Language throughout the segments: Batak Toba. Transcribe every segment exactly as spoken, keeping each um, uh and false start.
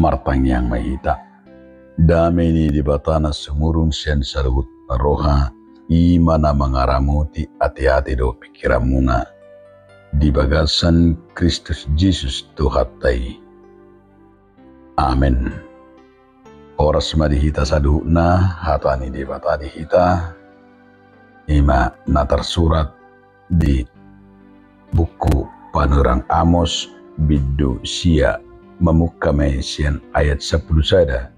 Martangiang ma hita. Dame ni Debata na sumurung sian saluhut roha, i ma na mangaramoti ateate dohot pingkiranmuna di bagasan Kristus Jesus Tuhanta i. Amen. Horas ma di hita saluhutna. Hata ni Debata di hita, i ma na tarsurat di buku Panurirang Amos, bindu sia, mamungka ma i sian ayat sampulu sada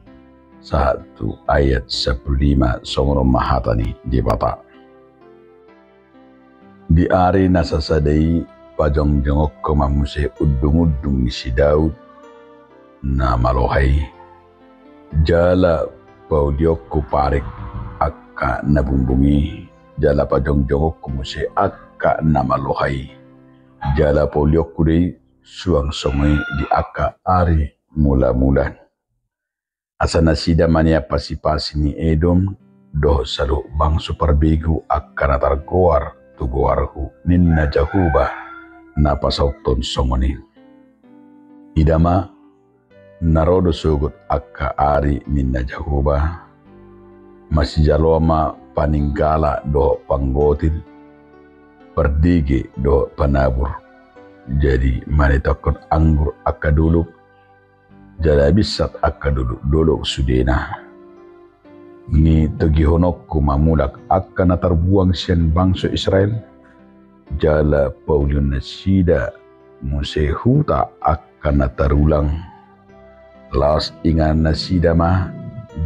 sahat tu ayat sampulu lima. Songon on ma hata ni Debata. Di ari na sasada i pajongjongkon ma muse undungundung ni si Daud na maloha i, jala paulionku parik angka na bumbung i, jala pajongjongkon muse angka na maloha i, jala paulionku do i suang songon i di angka ari mulamula. Asa nasida manean pasipasi ni Edom dohot saluhut bangso parbegu angka na targoar tu goarhu, ninna Jahowa na pasauthon songon i. Ida ma, na ro do sogot angka ari, ninna Jahowa, masijaloan ma paninggala dohot panggotil, pardege dohot panabur. Jadi manetangkon anggur angka dolok, jala binsat angka dolokdolok sudena. Nitogihononku ma mulak angka na tarbuang sian bangso Israel, jala paulion nasida muse huta angka na tarulang. Laos inganan nasida ma,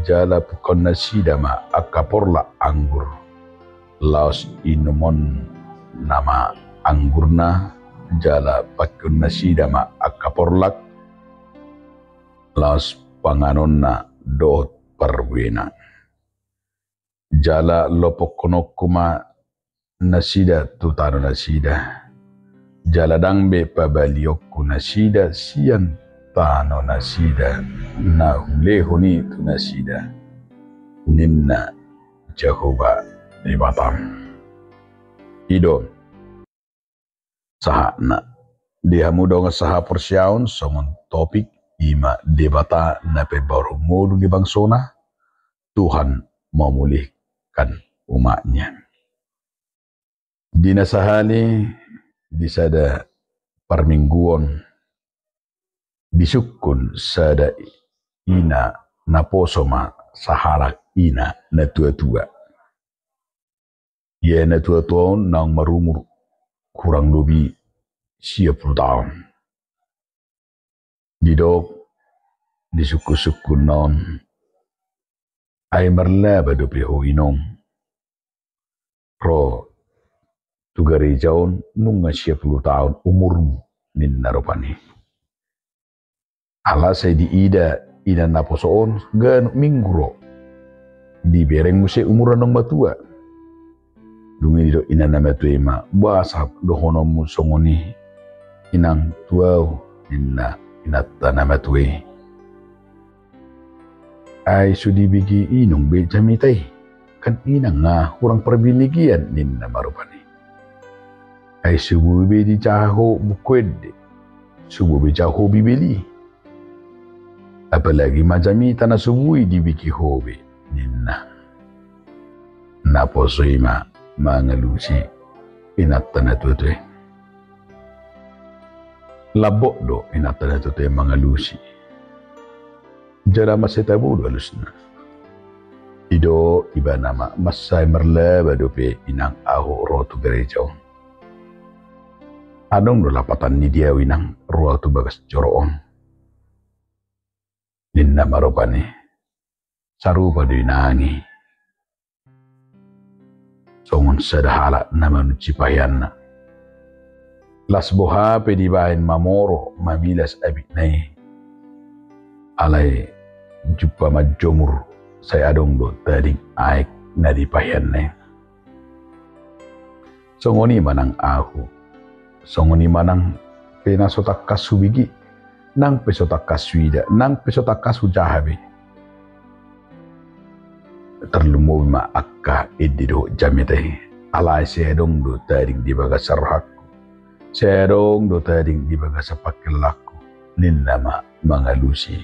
jala pungkaon nasida ma angka porlak anggur. Laos inumon na ma anggurna, jala pangkeon nasida ma angka porlak, laos panganonna dohot parbuena. Jala lopokhononku ma nasida tu tano nasida, jala ndang be pabalionku nasida sian tano nasida na hulehon i tu nasida, ninna Jahowa Debatam. I do sahatna. Di hamu dongan sahaporseaon, songon topik, i ma Debata na pembaru ngolu ni bangsona, Tuhan memulihkan umatnya. Di na sahali, di sada parmingguon, disungkun sada ina naposo ma sahalak ina na tuatua. Ia na tuatua on naung marumur hurang lobi sia pulu taon. Didok di sungkunsungkunna on, ai marlaba dope ho inong ro tu gareja on nunga sia pulu taon umurmu, ninna rupani. Ala sai diida ina naposo on ganup minggu ro. Dibereng muse umurna naung matua. Dung i didok ina na matua i ma, boasa dohononmu songon i, inang tu au, ninna inanta na matua i. Ai so dibege inong be jamita i, kan inang nga hurang parbinegean, ninna ma rupani. Ai so boi be dijaha ho buku ende, so boi be dijaha ho Bibel i. Apalagi ma jamita na so boi dibege ho be, ninna. Naposo i ma mangalusi inanta na tuatua i. Lambok do inanta na tuatua i mangalusi. Jala mansai tabo do alusna. Didok ibana ma, mansai marlaba dope inang ahu ro tu gareja on. Adong do lapatan ni di au inang ro au tu bagas joro on, ninna ma rupani. Sarupa do inang i songon sada halak na manunci paheanna. Las boha pe dibahen mamoro mamilas abitna i, alai jumpa manjomur sai adong do tading aek na di paheanna i. Songon i ma nang ahu. Songon i ma nang pe na so tangkas hubege, nang pe so tangkas huida, nang pe so tangkas hujaha be. Tarlumobi ma angka ende dohot jamita i. Alai sai adong do tading di bagasan rohangku, sai adong do tading di bagasan pangkilalaanku, ninna ma mangalusi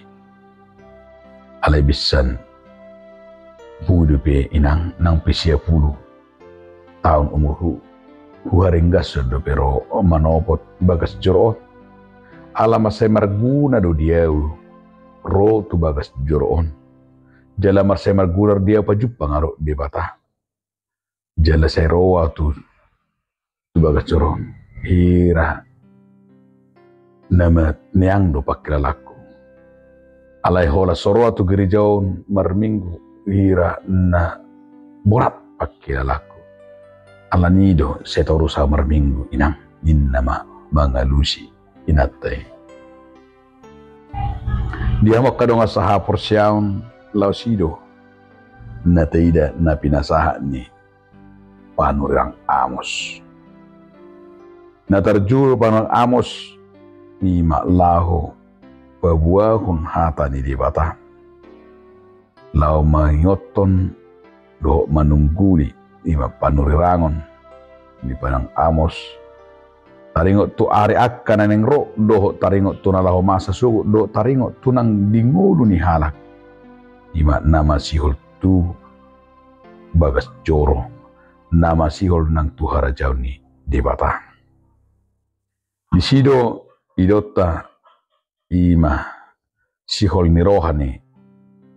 Alai binsan, boi dope inang, nang pe sia pulu taon umurhu, huharinggashon dope ro manopot bagas joro on. Ala mansai marguna do di ahu ro tu bagas joro on. Jala mansai marguna do di ahu pajumpang ahu dohot Debata. Jala sai ro ahu tu, tu bagas joro on, hira na ma-, meang do pangkilalanku. Alai holan so ro ahu tu gereja on marminggu, hira na borat pangkilalanku. Alani do sai torus ahu marminggu, inang, ninna ma mangalusi inanta i. Di hamu angka dongan sahaporseaon, laos i do na taida na pinasahat ni panurirang Amos. Na tarjuluk panurirang Amos i ma laho paboahon hata ni Debata, laho mangingothon dohot manungguli, i ma panurirangon ni panurirang Amos. Taringot tu ari angka na naeng ro, dohot taringot tu na laho masa sogot, dohot taringot tu nang di ngolu ni halak, i ma na masihol tu bagas joro, na masihol nang tu harajaon ni Debata. Disi do idaonta, i ma sihol ni roha ni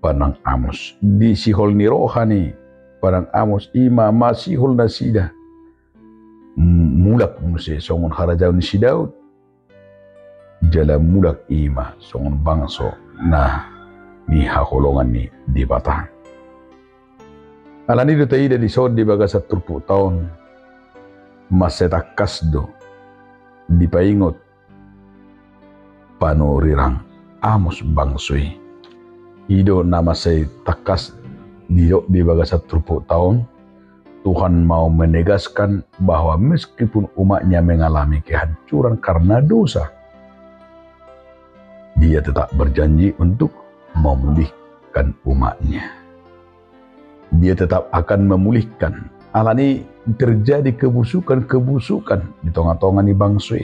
panurirang Amos. Di sihol ni roha ni panurirang Amos, i ma masihol nasida m-, mulak muse songon harajaon ni si Daud, jala mulak i ma songon bangso na nihaholongan ni Debata. Alani do taida dison di bagasan turpukta on, mansai tangkas do dipaingot panurirang Amos bangso i. I do na mansai tangkas didok di bagasan turpukta on, Tuhan mau menegaskan bahwa meskipun umatnya mengalami kehancuran karena dosa, Dia tetap berjanji untuk memulihkan umatnya. Dia tetap akan memulihkan. Alani terjadi kebusukan-kebusukan di tonga-tonga ni bangso i.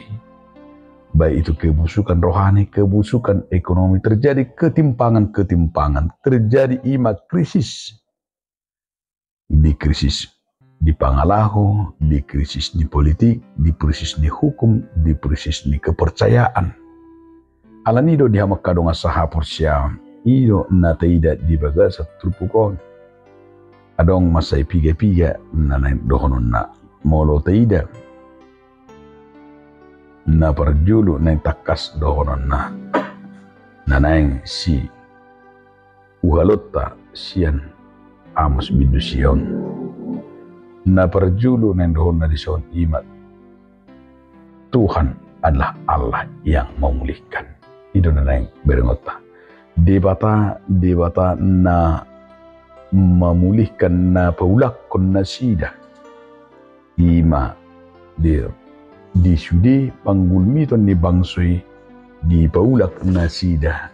Baik itu kebusukan rohani, kebusukan ekonomi, terjadi ketimpangan-ketimpangan, terjadi i ma krisis. Di krisis di pangalaho, di krisis ni politik, di krisis ni hukum, di krisis ni kepercayaan. Alani do di hamu angka dongan sahaporseaon, i do na taida di bagasan turpuk on. Adong mansai piga-piga na naeng dohononna molo taida. Na parjolo naeng tangkas dohononna, na naeng si uhalonta sian Amos bindu sia on. Na parjolo naeng dohononna dison i ma, Tuhan adalah Allah yang memulihkan. I do na naeng berengonta. Debata, Debata na mamulihkan, na paulakkon nasida. I ma di, di sude panggulmiton ni bangso i, dipaulak nasida,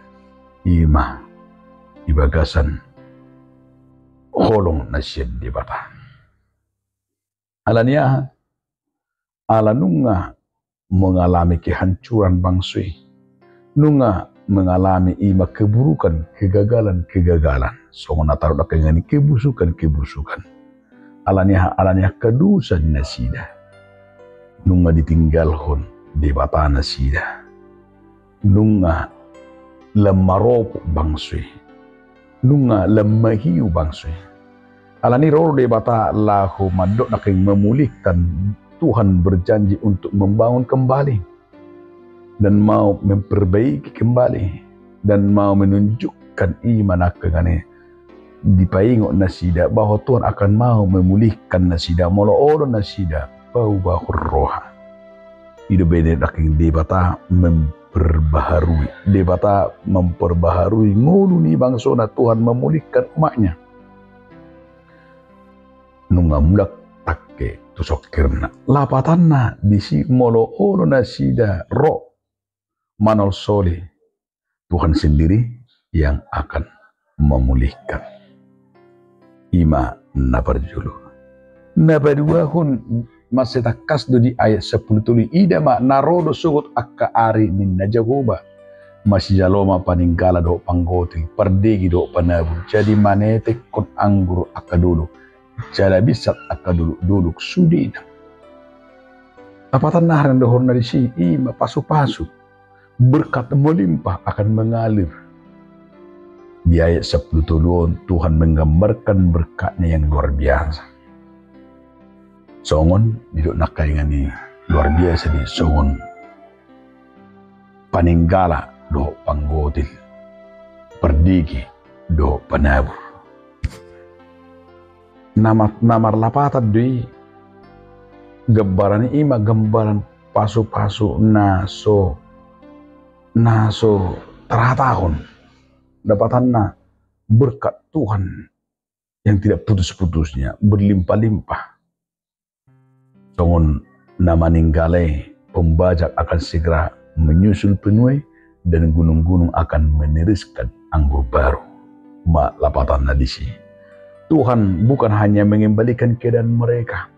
i ma di bagasan holong na sian Debata. Alani aha? Ala nunga mengalami kehancuran bangso i. Nunga mengalami i ma keburukan, kegagalan, kegagalan. Songon na tardok nangkaningan i kebusukan, kebusukan. Alani aha? Alani angka dosa ni nasida. Nunga ditinggalhon Debata nasida. Nunga lam maropuk bangso i. Nunga lam mahiu bangso i. Alani ro do Debata laho mandok nangkin memulihkan, Tuhan berjanji untuk membangun kembali dan mau memperbaiki kembali dan mau menunjukkan i ma nangkaningan i dipaingot nasida bahwa Tuhan akan mau memulihkan nasida molo olo nasida paubahon roha. I do bene nangkin Debata memperbaharui, Debata memperbaharui ngolu ni bangsona, Tuhan memulihkan umatnya. Nunga mulak tangke tu songkirna. Lapatanna disi molo olo nasida ro manolsoli, Tuhan sendiri yang akan memulihkan. I ma na parjolo. Na paduahon, mansai tangkas do di ayat sampulu tolu i, ida ma na ro do sogot angka ari ninna Jahowa. Masijalo ma paninggala dohot panggotil, pardege dohot panabur, jadi manetekkon anggur angka dolok, jala binsat angka dolok-dolok sudena. Lapatanna aha na dohononna disi? I ma pasu-pasu, berkat melimpah akan mengalir. Di ayat sampulu tolu on Tuhan menggambarkan berkat-Nya yang luar biasa. Songon didok nangkaningan i luar biasa do i songon paninggala dohot panggotil, pardege dohot panabur. Na ma-, na marlapatan do i. Gambaran i ma gambaran pasu-pasu na so, na so tarhatahon. Lapatanna berkat Tuhan yang tidak putus-putusnya, berlimpah-limpah. Songon na maninggala i, pembajak akan segera menyusul penuai, dan gunung-gunung akan meneriskan anggur baru. Ma lapatanna disi. Tuhan bukan hanya mengembalikan keadaan mereka.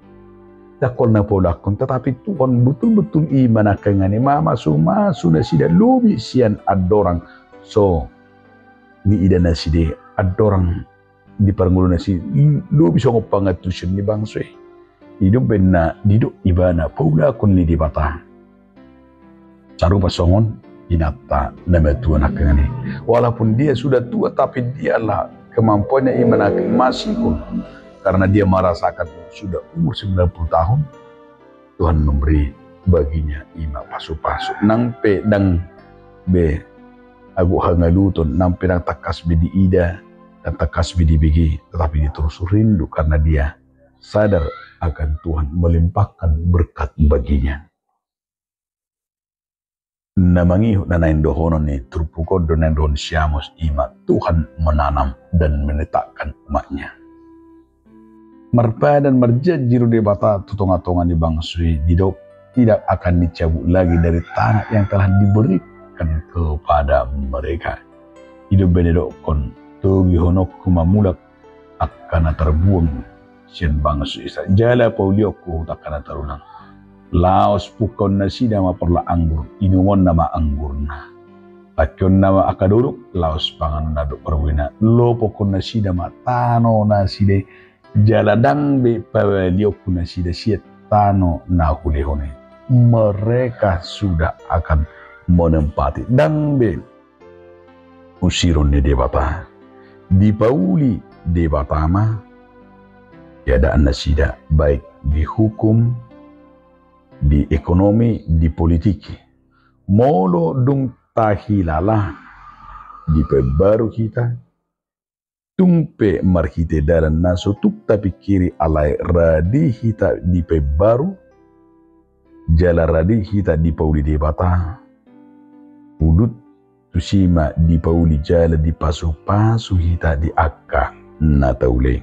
Ndang holan na paulakhon, tetapi Tuhan betul-betul i ma nangkaningan i mamasu-masu nasida lobi sian andorang so niida nasida i, andorang di parngoluan nasida i, lobi songon pangantusion ni bangso i. I do umbahen na didok ibana paulakhon ni Debata. Sarupa songon inanta na matua nangkaningan i. Walaupun dia sudah tua, tapi dialah kemampuannya i ma na masihon. Karena dia merasakan sudah umur sembilan puluh tahun, Tuhan memberi baginya i ma pasu-pasu. Nang pe ndang be ago hangaluton, nang pe ndang tangkas be diida, ndang tangkas be dibege, tetapi dia terus rindu karena dia sadar akan Tuhan melimpahkan berkat baginya. Na mangihut na naeng dohonon ni turpuk on do naeng dohonon si Amos, i ma Tuhan menanam dan menetapkan umat-Nya. Marpadan marjanji do Debata tu tonga-tonga ni bangso i, didok, tidak akan dicabut lagi dari tanah yang telah diberikan kepada mereka. I do umbahen didokkon, togihononku ma mulak angka na tarbuang sian bangso Israel, jala paulionku huta angka na tarunang. Laos pungkaon nasida ma porlak anggur, inumonna ma anggurna. Pangkeonna ma angka dolok, laos panganonna dohot parbuena. Lopokkon nasida ma tano nasida i, jala ndang be pabalionku nasida sian tano na hulehon i. Mereka sudah akan menempati, ndang be usiron ni Debata. Dipauli Debata ma keadaan nasida, baik di hukum, di ekonomi, di politik. Molo dung tahilala dipaimbaru hita, tung pe marhite dalan na so tuk tapingkiri alai radi hita dipaimbaru, jala radi hita dipauli Debata. Udut tusi ma dipauli jala dipasu-pasu hita di angka na taula i.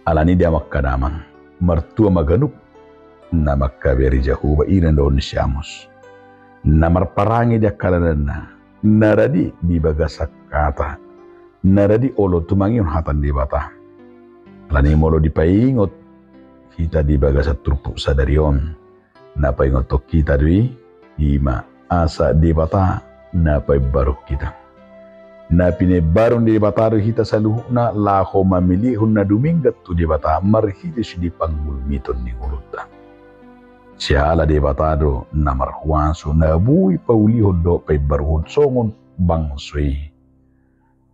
Alani i, amang, damang, martua ma ganup na mangkabari Jahowa, i do na dohonon ni si Amos. Na marparange di angka dalanna, na radi di bagasan hata, na radi olo tumangihon hata ni Debata. Alani i, molo dipaingot hita di bagasan turpuk sadari on, na paingothon hita do i, i ma asa Debata na paimbaru hita. Na pinaimbaru ni Debata do hita saluhutna laho mamilihon na dumenggan tu Debata marhite sude pangulmiton ni ngolunta. Siala Debata do na marhuaso na boi paulihon dohot paimbaruhon songon bangso i.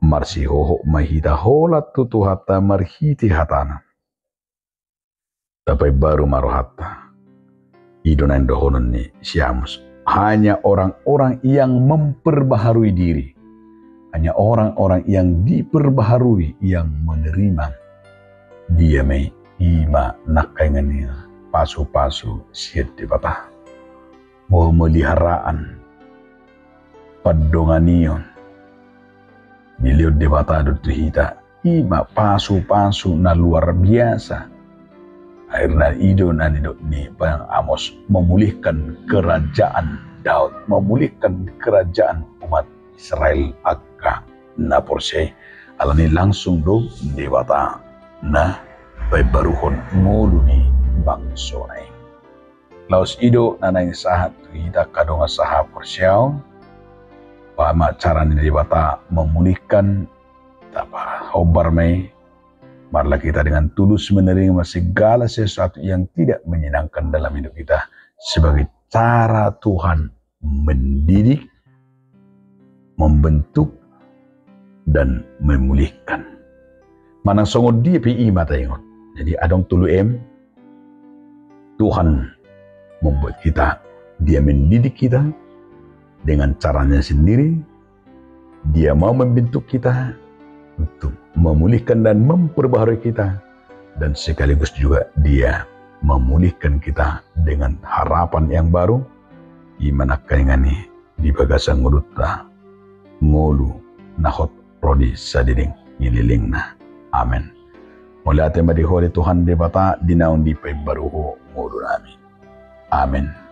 Marsihohot ma hita holan tu Tuhanta marhite hatana. Tapaimbaru ma rohanta. I do naeng dohonon ni si Amos. Hanya orang-orang yang memperbaharui diri, hanya orang-orang yang diperbaharui yang menerima, dia ma i, i ma nangkaningan i pasu-pasu sian Debata. Pemeliharaan, pandonganion, dilehon Debata do tu hita, i ma pasu-pasu na luar biasa. Akhirna i do na nidok ni Bang Amos, memulihkan kerajaan Daud, memulihkan kerajaan umat Israel angka na porsea i. Alani i, langsung do Debata na paimbaruhon ngolu ni bangsona i. Laos i do na naeng sahat tu hita angka dongan sahaporseaon, Umpama cara ni Debata memulihkan, tapahombar ma i, marilah kita dengan tulus menerima segala sesuatu yang tidak menyenangkan dalam hidup kita sebagai cara Tuhan mendidik, membentuk, dan memulihkan. Manang songon dia pe i ma taingot. Jadi adong tolu M, Tuhan membuat kita, Dia mendidik kita dengan caranya sendiri, Dia mau membentuk kita untuk memulihkan dan memperbaharui kita, dan sekaligus juga Dia memulihkan kita dengan harapan yang baru. I ma nangkaningan i di bagasan ngolunta, ngolu na hot ro di sadiding ni lelengna. Amen. Mauliate ma di Ho ale Tuhan Debata, di naung dipaimbaru Ho ngolu nami. Amen.